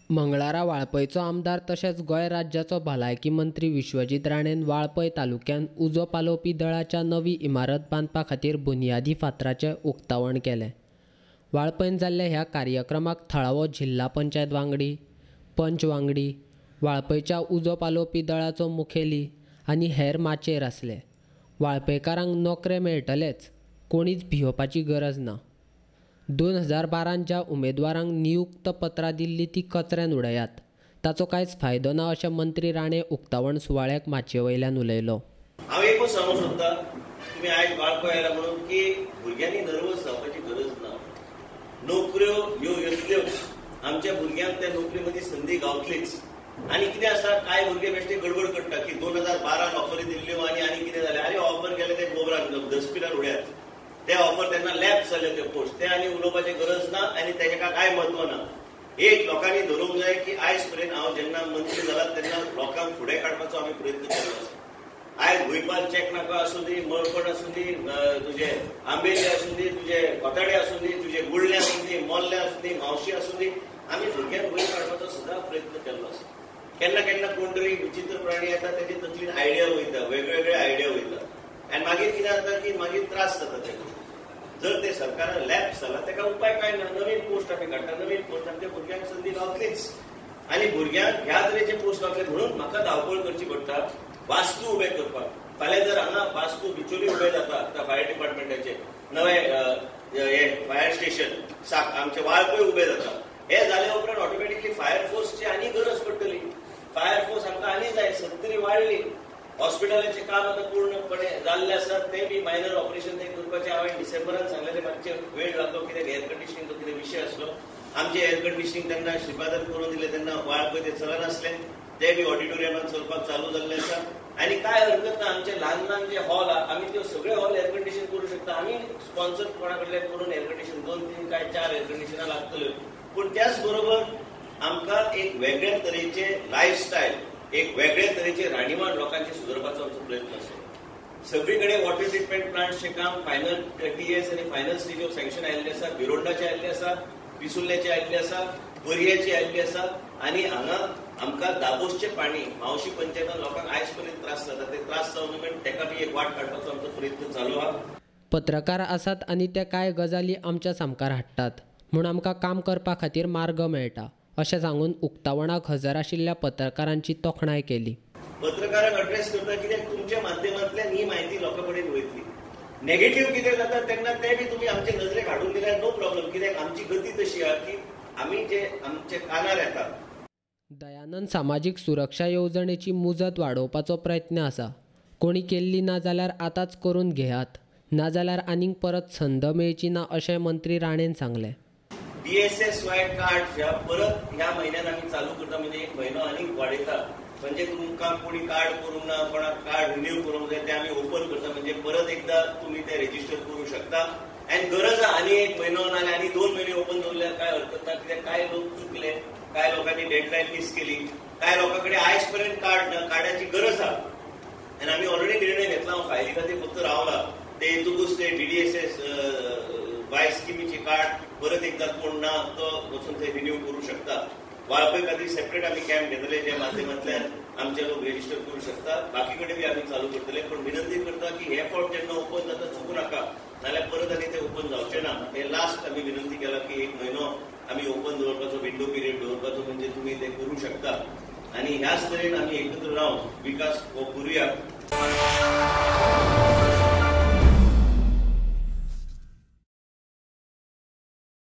मंगळारा वाळपयचो आमदार तशेंच गोंय राज्याचो भलायकी मंत्री विश्वजीत राणेन वाळपय तालुक्यांत उजो पालोवपी दळाच्या नवी इमारत बांदपा खातीर बुनियादी फातराचें उक्तावण केलें. वाळपयन जाल्ल्या ह्या कार्यक्रमाक थळावो जिल्हा पंचायत वांगडी, पंच वांगडी, वाळपयच्या उजो पालोवपी दळाचो मुखेली आनी हेर माचयेर आसले. वाळपयकारांक नोकरे मेळटलेच, कोणीच भियोवपाची गरज ना. 2012 ज्या उमेदवारांक नियुक्त पत्रां दिल्ली ती कचऱ्यान उडयात, ताचो कांयच फायदो ना अशें मंत्री राणे उक्तावण सुवाळ्याक माचये वयल्यान उलयलो. हांव एकूच सांगूंक सोदता, तुमी आयज वाळपय आयला म्हणून की भुरग्यांनी नर्वस जावपाची गरज ना. नोकऱ्यो ह्यो येतल्योच, आमच्या भुरग्यांक त्या नोकरी मदीं संदी गावतलीच. आनी कितें आसा, कांय भुरगे बेश्टे गडबड करता की 2012 ऑफरी दिल्ल्यो आनी आनी कितें जालें. आरे ऑफर गेले ते गोबरान डस्टबिनान उडयात, ते ऑफर तेन्ना लॅप्स जाले ते पोस्ट, ते आनी उलोवपाची गरज ना आनी तेका कांय म्हत्व ना. एक लोकांनी धरूंक जाय की आयज पर्यंत हांव जेन्ना मंत्री जाला तेन्ना लोकांक फुडें काडपाचो आमी प्रयत्न केल्लो आसा. आयज भुंयपाल चेक नाका आसूं दी, मळकण आसूं दी, तुजे आंबेली आसूं दी, तुजे कोताडे आसूं दी, तुजे गुळणे आसूं दी, मोल्ले आसूं दी, मावशी आसूं दी, आमी भुरग्यांक वयर काडपाचो सदां प्रयत्न केल्लो आसा. केन्ना केन्ना कोण तरी विचित्र प्राणी येता, तेजी तकलीन आयडिया वयता, वेगवेगळे आयडिया वयता आनी मागीर कितें जाता की मागीर त्रास जाता त्या गोश्टी. जर ते सरकारान लॅप्स जाला तेका उपाय काय ना, नवीन पोस्ट आमी काडटा, नवीन पोस्ट आमच्या भुरग्यांक संदी गावतलीच. आनी भुरग्यांक ह्या तरेचे पोस्ट गावतले म्हणून म्हाका धांवपळ करची पडटा वास्तू उबे करपाक. फाल्यां जर हांगा वास्तू बिचोली उबे जाता त्या फायर डिपार्टमेंटाचे नवे हे फायर स्टेशन आमचे वाळपय उबे जाता, हे जाले उपरांत ऑटोमॅटिकली फायर फोर्सची आनी गरज पडटली. फायर फोर्स आमकां आनी जाय, 70 वाडली. हॉस्पिटलाचें काम आतां पूर्णपणे जाल्लें आसा, तें बी मायनर ऑपरेशन तें करपाचें हांवें डिसेंबरान सांगलेलें, मातशें वेळ लागलो कित्याक एअर कंडिशनिंगचो कितें विशय आसलो. आमचें एअर कंडिशनिंग तेन्ना श्रीपादान करून दिलें तेन्ना वाळपय तें चलनासलें, तें बी ऑडिटोरियमान चलपाक चालू जाल्लें आसा. आनी कांय हरकत ना, आमचे ल्हान ल्हान जे हॉल आहा आमी त्यो सगळे हॉल एअर कंडिशन करूं शकता. आमी स्पॉन्सर कोणा कडल्यान करून एअर कंडिशन 2-3 काय 4 एअर कंडिशनां लागतल्यो. पूण त्याच बरोबर आमकां एक वेगळे तरेचे लायफस्टायल, एक वेगळे तरेचे राहणीमान लोकांचे सुदरपाचो आमचो प्रयत्न आसा. सगळी कडेन वॉटर ट्रिटमेंट प्लांट्सचें काम फायनल टीएस आनी फायनल स्टेज ऑफ सँक्शन आयिल्लें आसा. भिरोंडाचें आयिल्लें आसा, पिसुर्ल्याचें आयिल्लें आसा, पर्याचें आयिल्लें आसा. आनी हांगा आमकां दाबोसचें पाणी मावशी पंचायतान लोकांक आयज पर्यंत त्रास जाता, ते त्रास जावन न्हय तेका बी एक वाट काडपाचो आमचो प्रयत्न चालू आहा. पत्रकार आसात आनी ते कांय गजाली आमच्या सामकार हाडटात म्हूण आमकां काम करपा खातीर मार्ग मेळटा अशें सांगून उक्तावणाक हजर आशिल्ल्या पत्रकारांची तोखणाय केली. पत्रकारांक अड्रेस करता कित्याक तुमच्या माध्यमांतल्यान ही म्हायती लोकां कडेन वयतली. नेगेटीव कितें जाता तेन्ना तें बी तुमी आमचे नजरेक हाडून दिल्यार नो प्रॉब्लम, कित्याक आमची गती तशी आहा की आमी जे आमचे कानार येता. दयानंद सामाजीक सुरक्षा येवजणेची मुजत वाडोवपाचो प्रयत्न आसा. कोणी केल्ली ना जाल्यार आतांच करून घेयात, नाजाल्यार आनीक परत संद मेळची ना अशें मंत्री राणेन सांगलें. DSSY card ह्या परत ह्या म्हयन्यान आमी चालू करता, म्हणजे एक म्हयनो आनीक वाडयता. म्हणजे तुमकां कोणी कार्ड करूंक ना, कोणाक कार्ड रिन्यू करूंक जाय तें आमी ओपन करता, म्हणजे परत एकदा तुमी तें रेजिस्टर करूं शकता. आनी गरज आहा आनी एक म्हयनो नाल्यार आनी 2 म्हयने ओपन दवरल्यार कांय हरकत ना, कित्याक कांय लोक चुकले, कांय लोकांनी डेडलायन मीस केली, कांय लोकां कडेन आयज पर्यंत कार्ड ना, कार्डाची गरज आहा. आनी आमी ऑलरेडी निर्णय घेतला, हांव फायली खातीर फक्त रावला, ते हेतुकूच ते DDSSY स्किमीचे कार्ड परत एकदा कोण ना तो वचून ते रिन्यू करूं शकता. वाळपय खातीर सेपरेट आमी कॅम्प घेतले ज्या माध्यमांतल्यान आमचे लोक रेजिस्टर करूं शकता. बाकी कडेन बी आमी चालू करतले, पूण विनंती करता की हे फावट जेन्ना ओपन जाता चुकू नाका, नाल्यार परत आनी ते ओपन जावचे ना. हे लास्ट आमी विनंती केला की एक म्हयनो आमी ओपन दवरपाचो, विंडो पिरियड दवरपाचो, म्हणजे तुमी ते करूं शकता. आनी ह्याच तरेन आमी एकत्र रावन विकास हो करुया.